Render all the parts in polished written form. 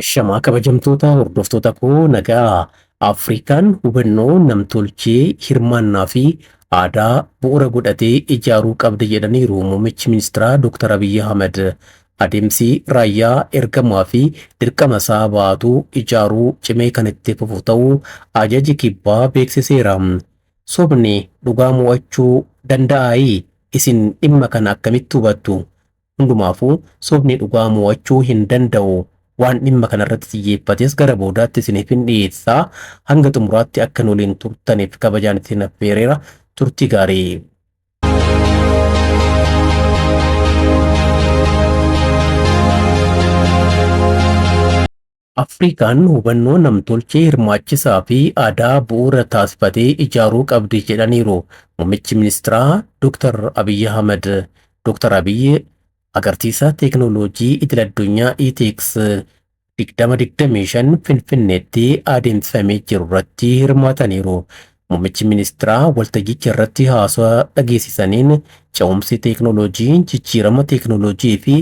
Ashamaa kabajamtoota hordoftoota koo nagaa. Afrikaan hubannoo namtolchee hirmaannaa fi aadaa bu'uura godhatee ijaaruu qabdi jedhaniiru muummichi ministeeraa Dr. Abiyyi Ahmad. Adeemsi raayyaa ergamaa fi dirqama isaa baatu ijaaruu cimee kan itti fufu ta'uu ajaji kibbaa beeksiseera. Sobni dhugaa mo'achuu danda'aayii? Isin dhimma kana akkamitti hubattu? Hundumaafuu sobni dhugaa mo'achuu hin danda'u. Waan dhimma kanarratti xiyyeeffates gara boodaatti isiniif hin dhiyeessaa. Hanga xumuraatti akka nu waliin turtaniif kabajaan isin affeereera. Turtii gaarii. Afrikaan hubannoo namtolchee hirmaachisaa fi aadaa bu'uura taasifatee ijaaruu qabdi jedhaniiru muummichi ministeeraa Dr. Abiyyi Ahmad. Dr. Abiyyi agarsiisa teeknooloojii idil-addunyaa ETX 2025 Finfinneetti adeemsifamee jiru irratti hirmaataniiru. Muummichi ministeeraa waltajjicha irratti haasawaa dhageessisaniin ce'umsi teeknooloojii jijjiirama teeknooloojii fi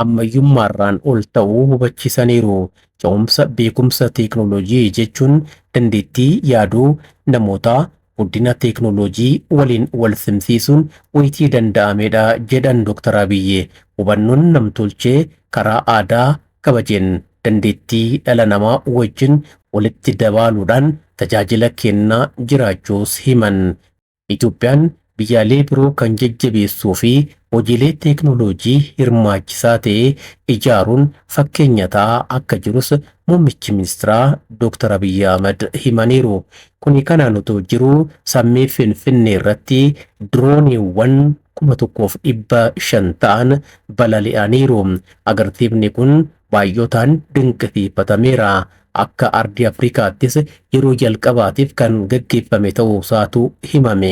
ammayyummaarraan ol ta'uu hubachiisaniiru. Ce'umsa beekumsa teeknooloojii jechuun dandeettii yaaduu namootaa guddina teeknooloojii waliin wal simsiisuun wayitii danda'amedha jedhan Dr. Abiyyi. Hubannoon namtolchee karaa aadaa kabajeen dandeettii dhala namaa wajjin walitti dabaaluudhaan tajaajila kennaa jiraachuus himan. Itoophiyaan biyyaalee biroo kan jajjabeessuu fi hojiilee teeknooloojii hirmaachisaa ta'e ijaaruun fakkeenya ta'aa akka jirus muummichi ministeeraa Dr. Abiyyi Ahmad himaniiru. Kuni kanaan otoo jiruu samii Finfinnee irratti dirooniiwwan 1500 ta'an balali'aniiru. Agarsiifni kun baay'ootaan dinqisiifatameera. Akka ardii Afrikaattis yeroo jalqabaatiif kan gaggeeffame ta'uu isaatu himame.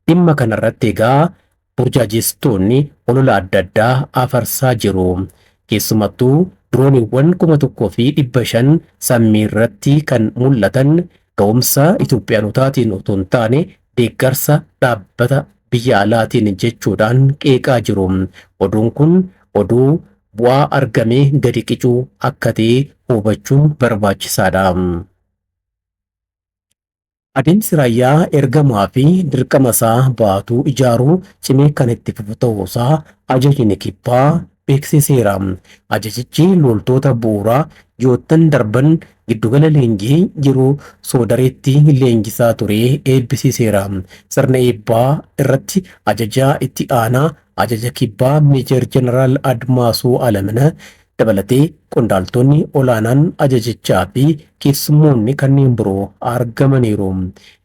Dhimma kanarratti egaa burjaajeessitoonni olola adda addaa afarsaa jiru. Keessumattuu dirooniiwwan 1500 samii irratti kan mul'atan ga'umsa Itoophiyaanotaatiin otoo hin taane deeggarsa dhaabbata biyya alaatiin jechuudhaan qeeqaa jiru. Oduun kun oduu bu'aa argame gadi qicuu akka ta'e hubachuun barbaachisaadha. Adeemsi raayyaa ergamaa fi dirqama isaa baatu ijaaruu cimee kan itti fufu ta'uusaa ajajni kibbaa beeksiseera. Ajajichi loltoota bu'uuraa ji'oottan darban giddugala leenjii jiru Soodareetti leenjisaa ture eebbisiiseera. Sirna eebbaa irratti ajajaa itti aanaa ajaja kibbaa Meejer Jeneraal Admaasuu Alamina dabalatee qondaaltonni olaanaan ajajichaa fi keessummoonni kanneen biroo argamaniiru.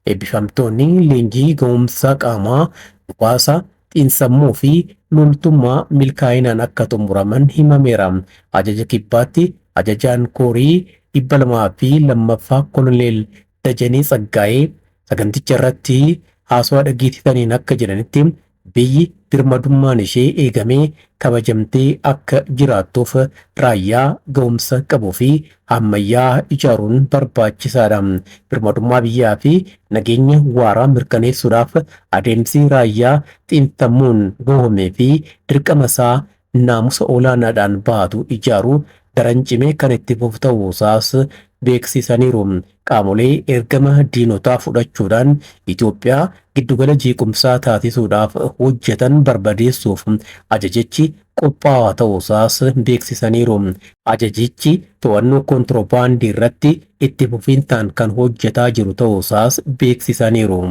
Eebbifamtoonni leenjii ga'umsa qaamaa, dhukaasa, xiinsammuu fi loltummaa milkaa'inaan akka xumuraman himameera. Ajaja kibbaatti ajajaan koorii 202ffaa Koloneel Dajanee Tsaggaayee saganticha irratti haasawaa dhageessisaniin akka jedhanitti biyyi birmadummaan ishee eegamee kabajamtee akka jiraattuuf raayyaa ga'umsa qabuu fi ammayyaa ijaaruun barbaachisaadha. Birmadummaa biyyaa fi nageenya waaraa mirkaneessuudhaaf adeemsi raayyaa xiinsammuun gohomee fi dirqama isaa naamusa olaanaadhaan baatu ijaaruu daran cimee kan itti fufu ta'uusaas beeksisaniiru. Qaamolee ergama diinotaa fudhachuudhaan Itoophiyaa giddugala jeequmsaa taasisuudhaaf hojjetan barbadeessuuf ajajichi qophaa'aa ta'uusaas beeksisaniiru. Ajajichi to'annoo kontiroobaandii irratti itti fufiinsaan kan hojjetaa jiru ta'uusaas beeksisaniiru.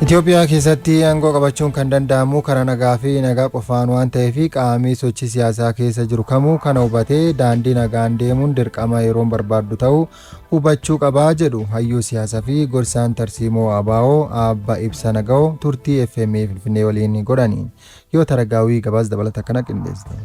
Itoophiyaa keessatti aangoo qabachuun kan danda'amu karaa nagaa fi nagaa qofaan waan ta'eef qaamni sochii siyaasaa keessa jiru kamuu kana hubatee daandii nagaan deemuun dirqama yeroon barbaaddu ta'uu hubachuu qabaa jedhu hayyuu siyaasaa fi gorsaan tarsiimoo ABO Abba Ibsa Naga'oo turtii FM Finfinnee waliin godhaniin yoo taragaawii gabaas dabalata kana qindeessite.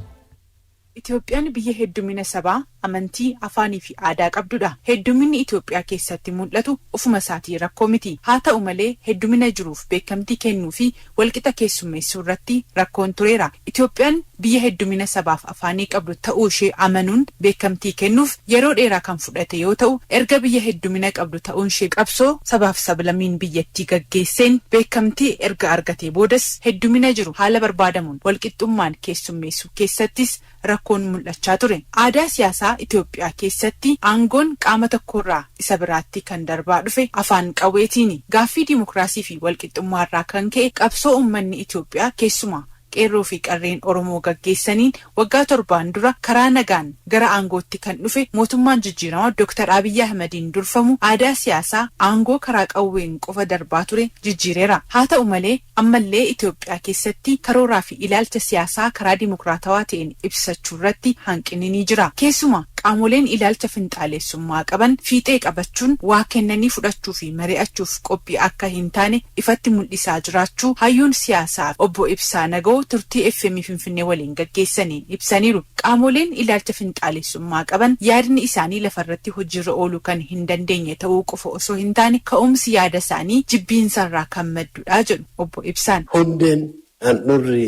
Itoophiyaan biyya heddumina sabaa, amantii, afaanii fi aadaa qabdudha. Hedduminni Itoophiyaa keessatti mul'atu ofuma isaatii rakkoo miti. Haa ta'u malee heddumina jiruuf beekamtii kennuu fi walqixa keessummeessuu irratti rakkoon tureera. Itoophiyaan biyya heddumina sabaaf afaanii qabdu ta'uu ishee amanuun beekamtii kennuuf yeroo dheeraa kan fudhate yoo ta'u, erga biyya heddumina qabdu ta'uun ishee qabsoo sabaaf sablammiin biyyattii gaggeesseen beekamtii erga argatee boodas heddumina jiru haala barbaadamuun walqixxummaan keessummeessuu keessattis Rakkoon mul'achaa ture. Aadaa siyaasaa Itoophiyaa keessatti aangoon qaama tokkorraa isa biraatti kan darbaa dhufe afaan qawweetiini. Gaaffii dimokiraasii fi walqixxummaarraa kan ka'e qabsoo uummanni Itoophiyaa, keessumaa qeerroo fi qarreen Oromoo gaggeessaniin, waggaa 7n dura karaa nagaan gara aangootti kan dhufe mootummaan jijjiiramaa Dr. Abiyyi Ahmadiin durfamu aadaa siyaasaa aangoo karaa qawween qofa darbaa ture jijjiireera. Haa ta'u malee, ammallee Itoophiyaa keessatti karooraa fi ilaalcha siyaasaa karaa dimokiraatawaa ta'een ibsachuu irratti hanqinni ni jira. Keessumaa qaamoleen ilaalcha finxaalessummaa qaban fiixee qabachuun waa kennanii fudhachuu fi mari'achuuf qophii akka hin taane ifatti mul'isaa jiraachuu hayyuun siyaasaa obbo Ibsaa Naga'oo turtii FM Finfinnee waliin gaggeessaniin ibsaniiru. Qaamoleen ilaalcha finxaalessummaa qaban yaadni isaanii lafarratti hojiirra ooluu kan hin dandeenye ta'uu qofa osoo hin taane, ka'umsi yaada isaanii jibbiinsarraa kan maddudha jedhu obbo Ibsaan. Hundeen handhuurri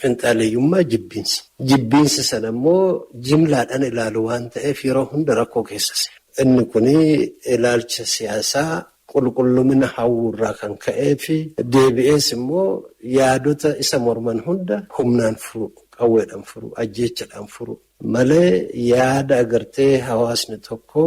finxaaleeyyummaa jibbiinsa. Jibbiinsa sana immoo jimlaadhaan ilaalu waan ta'eef, yeroo hunda rakkoo keessa seena. Inni kuni ilaalcha siyaasaa qulqullumina hawwuurraa kan ka'ee fi deebi'ees immoo yaadota isa morman hunda humnaan furu, qawweedhaan furu, ajjeechadhaan furu malee, yaada agartee hawaasni tokko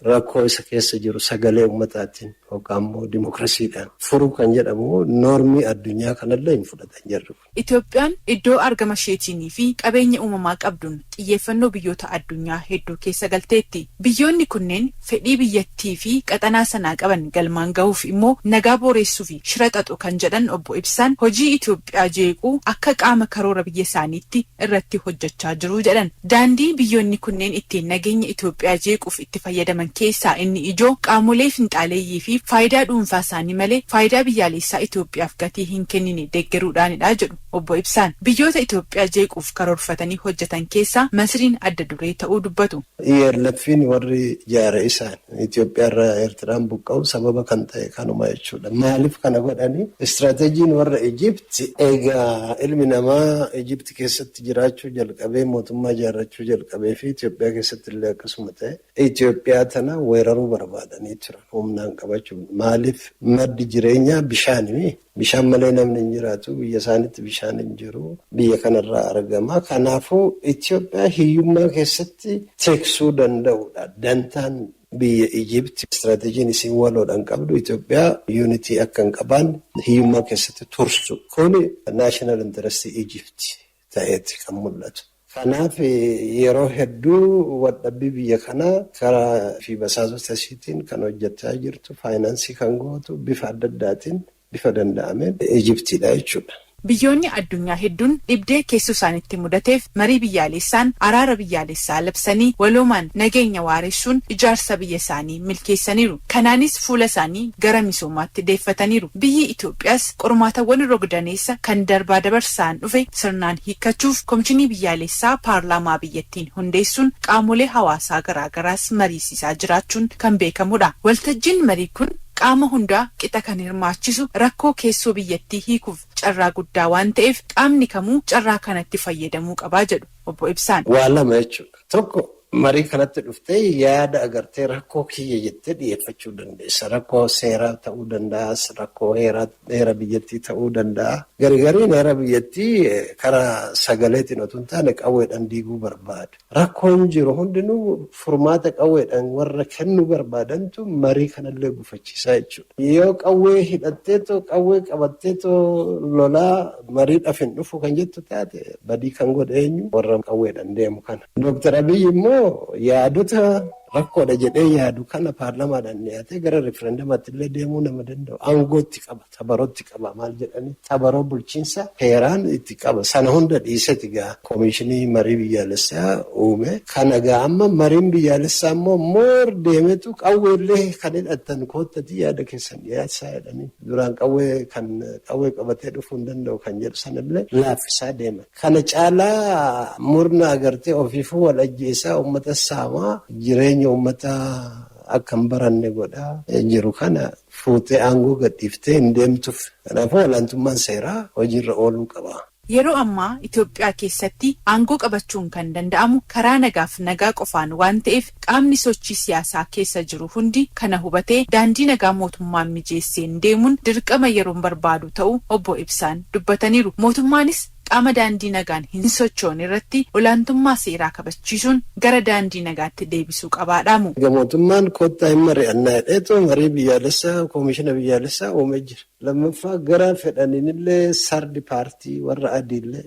rakkoo isa keessa jiru sagalee uummataatiin yookaan immoo dimokiraasiidhaan furuu kan jedhamu noormii addunyaa kanallee hin fudhatan jarri kun. Itoophiyaan iddoo argama isheetiinii fi qabeenya uumamaa qabduun xiyyeeffannoo biyyoota addunyaa hedduu keessa galteetti. Biyyoonni kunneen fedhii biyyattii fi qaxanaa sanaa qaban galmaan gahuuf immoo nagaa booreessuu fi shira xaxu kan jedhan obbo Ibsaan, hojii Itoophiyaa jeequu akka qaama karoora biyya isaaniitti irratti hojjechaa jiru jedhan. Daandii biyyoonni kunneen ittiin nageenya Itoophiyaa jeequuf itti fayyadaman keessaa inni ijoo qaamolee finxaaleeyyii fi faayidaa dhuunfaa isaanii malee faayidaa biyyaalessaa Itoophiyaaf gatii hin kennine deeggaruudhaanidha jedhu obbo Ibsaan. Biyyoota Itoophiyaa jeequuf karoorfatanii hojjetan keessaa Masriin adda duree ta'uu dubbatu. ELF'n warri jaare isaan Itoophiyaa irraa Eertiraan buqqa'u sababa kan ta'e kanuma jechuudha. Maaliif kana godhanii? Istiraateejiin warra Ijipti egaa ilmi namaa Ijipti keessatti jiraachuu jalqabee, mootummaa ijaarrachuu jalqabee fi Itoophiyaa keessatti illee akkasuma ta'e, Itoophiyaa tana weeraruu barbaadanii turan humnaan qabachuu. Maaliif? Maddi jireenyaa bishaani. Bishaan malee namni hin jiraatu. Biyya isaaniitti bishaan hin jiru. Biyya kanarraa argama. Kanaafuu Itoophiyaa hiyyummaa keessatti teeksuu danda'udha. Dantaan biyya Ijipti, istiraateejiin isiin waloodhaan qabdu, Itoophiyaa unity akka hin qabaanne hiyyummaa keessatti tursu. Kuni national interest Ijipti ta'eeti kan mul'atu. Kanaaf yeroo hedduu waldhabbii biyya kanaa karaa fi basaasota isiitiin kan hojjechaa jirtu, faayinaansii kan gootu, bifa adda addaatiin bifa danda'ameen Ijiptiidha jechuudha. Biyyoonni addunyaa hedduun dhibdee keessoo isaanitti mudateef marii biyyaalessaan araara biyyaalessaa labsanii waloomaan nageenya waaressuun ijaarsa biyya isaanii milkeessaniiru. Kanaanis fuula isaanii gara misoomaatti deeffataniiru. Biyyi Itoophiyaas qormaatawwan rogdaneessa kan darbaa dabarsaan dhufe sirnaan hiikkachuuf komishinii biyyaalessaa paarlaamaa biyyattiin hundeessuun qaamolee hawaasaa garaagaraas mariisisaa jiraachuun kan beekamudha. Waltajjiin marii kun qaama hundaa qixa kan hirmaachisu, rakkoo keessoo biyyattii hiikuuf carraa guddaa waan ta'eef, qaamni kamuu carraa kanatti fayyadamuu qabaa jedhu obbo Ibsaan. Waa lama jechuudha. Tokko, marii kanatti dhuftee yaada agartee rakkoo kiyya jettee dhiyeeffachuu dandeessa. Rakkoo seeraa ta'uu danda'a, rakkoo heera biyyattii ta'uu danda'a. Garigariin heera biyyattii karaa sagaleetiin otoo hin taane qawweedhaan diiguu barbaadu. Rakkoon jiru hundinuu furmaata qawweedhaan warra kennuu barbaadantu marii kanallee gufachiisaa jechuudha. Yoo qawwee hidhatteetoo, qawwee qabatteetoo lolaa mariidhaaf hin dhufu kan jettu taate, badii kan godhe eenyu? Warra qawweedhaan deemu kana. Dooktar Abiyyi immoo yaadota rakkoodha jedhee yaadu kana paarlamaadhaan dhiyaatee gara riferendamaatti illee deemuu nama danda'u. Aangootti qaba, tabarootti qaba, maal jedhanii, tabaroo bulchiinsa heeraan itti qaba. Sana hunda dhiiseti gaa koomishinii marii biyyaalessaa uume. Kana gaa amma mariin biyyaalessaa immoo more deemetu qawweellee kan hidhattan koottati yaada keessan dhiyaatsaa jedhanii, duraan qawwee kan qawwee qabatee dhufuu hin danda'u kan jedhu sanallee laaffisaa deeman. Kana caalaa murna agartee ofiifuu wal ajjeesaa, uummata saamaa, jireenya uummataa akka hin baranne godhaa jiru kana fuutee aangoo gadhiiftee hin deemtuuf. Kanaafuu olaantummaan seeraa hojiirra ooluu qaba. Yeroo ammaa Itoophiyaa keessatti aangoo qabachuun kan danda'amu karaa nagaaf nagaa qofaan waan ta'eef, qaamni sochii siyaasaa keessa jiru hundi kana hubatee daandii nagaa mootummaan mijeesseen deemuun dirqama yeroon barbaadu ta'uu obbo Ibsaan dubbataniiru. Mootummaanis Qaama daandii nagaan hin sochoone irratti olaantummaa seeraa kabachiisuun gara daandii nagaatti deebisuu qabaa dhaamu. Mootummaan koottaa hin mari'annaa jedheetu marii biyyaalessaa koomishina biyyaalessaa uumee jira. Lammaffaa, gara fedhaniinillee third party warra adiillee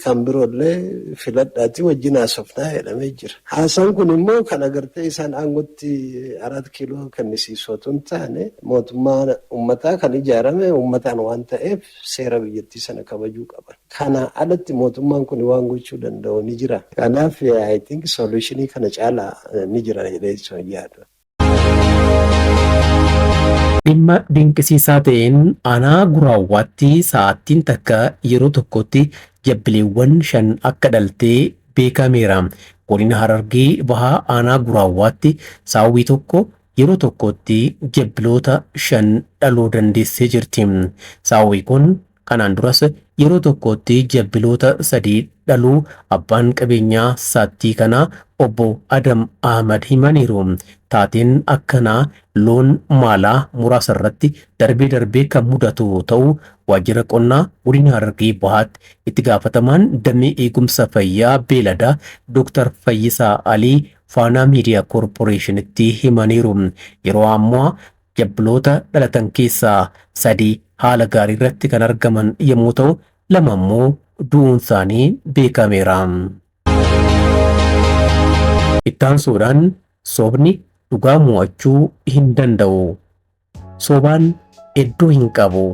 kan biroollee filadhaatii wajjin haasofnaa jedhamee jira. Haasaan kun immoo kan agartee isaan aangootti Araat Kiiloo kennisiisu otoo hin taane, mootummaa uummataa kan ijaarame uummataan waan ta'eef seera biyyattii sana kabajuu qaban. Kana alatti mootummaan kun waan gochuu danda'u ni jira. Kanaaf, I think solutionii kana caalaa ni jira jedhee yaadu. Dhimma dinqisiisaa ta'een aanaa Guraawwaatti sa'aatiin takka yeroo tokkotti jabbileewwan 5 akka dhaltee beekameera. Godina Harargee Bahaa aanaa Guraawwaatti saawwii tokko yeroo tokkotti jabbiloota 5 dhaluu dandeessee jirti. Saawwii kun kanaan duras yeroo tokkotti jabbiloota 3 dhaluu abbaan qabeenyaa saattii kanaa obbo Adam Ahmad himaniiru. Taateen akkanaa loon maalaa muraasa irratti darbee darbee kan mudatu ta'uu waajjira qonnaa godina Harargee Bahaatti itti gaafatamaan damee eegumsa fayyaa beeladaa Dr. Fayyisaa Alii Faanaa Miidiyaa Koorporeeshinitti himaniiru. Yeroo ammaa jabbiloota dhalatan keessaa 3 haala gaarii irratti kan argaman yommuu ta'u, 2 immoo du'uun isaanii beekameera. Ittaansuudhaan, sobni dhugaa mo'achuu hin danda'u. Sobaan iddoo hin qabu.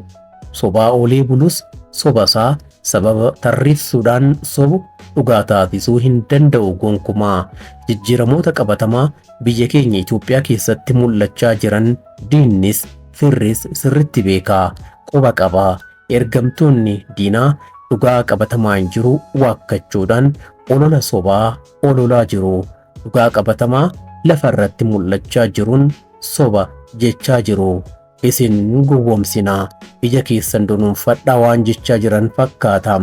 Sobaa oolee bulus sobasaa sababa tarreessuudhaan sobu dhugaa taasisuu hin danda'u gonkumaa. Jijjiiramoota qabatamaa biyya keenya Itoophiyaa keessatti mul'achaa jiran diinnis firris sirritti beekaa, quba qabaa. Ergamtoonni diinaa dhugaa qabatamaan jiru waakkachuudhaan olola sobaa ololaa jiru. Dhugaa qabatamaa lafa irratti mul'achaa jiruun soba jechaa jiru. Isin gowwoomsinaa, ija keessan dunuunfadhaa waan jechaa jiran fakkaata.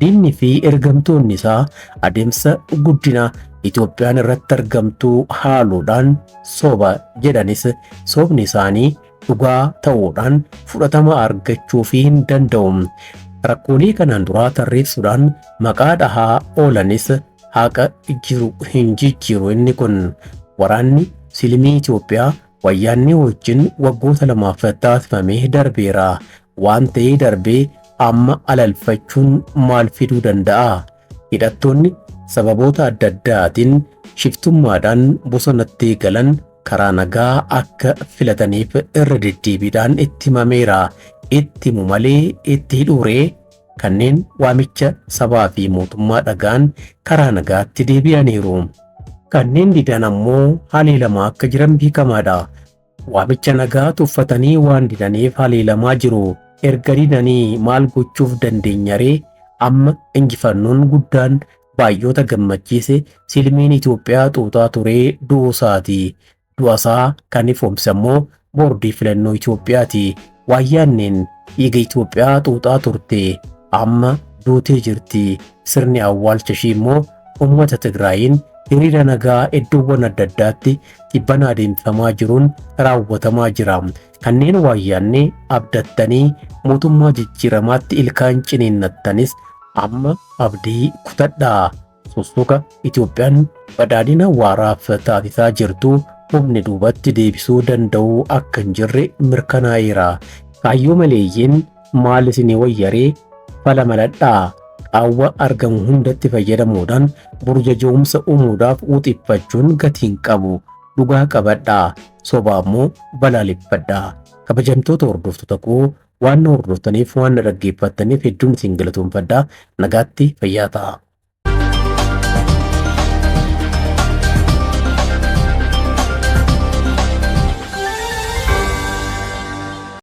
Diinni fi ergamtoonni isaa adeemsa guddina Itoophiyaan irratti argamtu haaluudhaan soba jedhanis, sobni isaanii dhugaa ta'uudhaan fudhatama argachuu fi hin danda'u. Rakkoolee kanaan duraa tarreessuudhaan maqaa dhahaa oolanis haqa jiru hin jijjiiru inni kun. Waraanni silmii Itoophiyaa wayyaannee wajjin waggoota 2f taasifamee darbeera. Waan ta'ee darbee amma alalfachuun maal fiduu danda'a? Hidhattoonni sababoota adda addaatiin shiftummaadhaan bosonatti galan karaa nagaa akka filataniif irra deddeebiidhaan itti himameera. Itti himu malee itti hidhuuree? Kanneen waamicha sabaa fi mootummaa dhagaan karaa nagaatti deebi'aniiru. Kanneen didan ammoo haleelamaa akka jiran beekamaadha. Waamicha nagaa tuffatanii waan didaniif haleelamaa jiru. Erga didanii maal gochuuf dandeenyaree? Amma injifannoon guddaan baay'oota gammachiise silmiin Itoophiyaa xuuxaa turee du'uusaati. Du'asaa kan ifoomse ammoo boordii filannoo Itoophiyaati. Waayyaanneen dhiiga Itoophiyaa xuuxaa turte amma duutee jirti. Sirni awwaalcha ishii immoo uummata Tigraayiin hiriira nagaa iddoowwan adda addaatti tibbana adeemsifamaa jiruun raawwatamaa jira. Kanneen waayyaannee abdattanii mootummaa jijjiiramaatti ilkaan ciniinnattanis amma abdii kutadhaa. Sussuka Itoophiyaan badhaadhina waaraaf taasisaa jirtu humni duubatti deebisuu danda'u akka hin jirre mirkanaa'eera. Kaayyoo maleeyyiin maal isinii wayyaree? Fala maladhaa. Qaawwa argamu hundatti fayyadamuudhaan burjaja'umsa uumuudhaaf wuxiffachuun gatii hin qabu. Dhugaa qabadhaa. Sobaa immoo balaaleffadhaa. Kabajamtoota hordoftoota koo, waan na hordoftaniif, waan na dhaggeeffattaniif hedduun isin galatoomfadhaa. Nagaatti, fayyaa ta'a.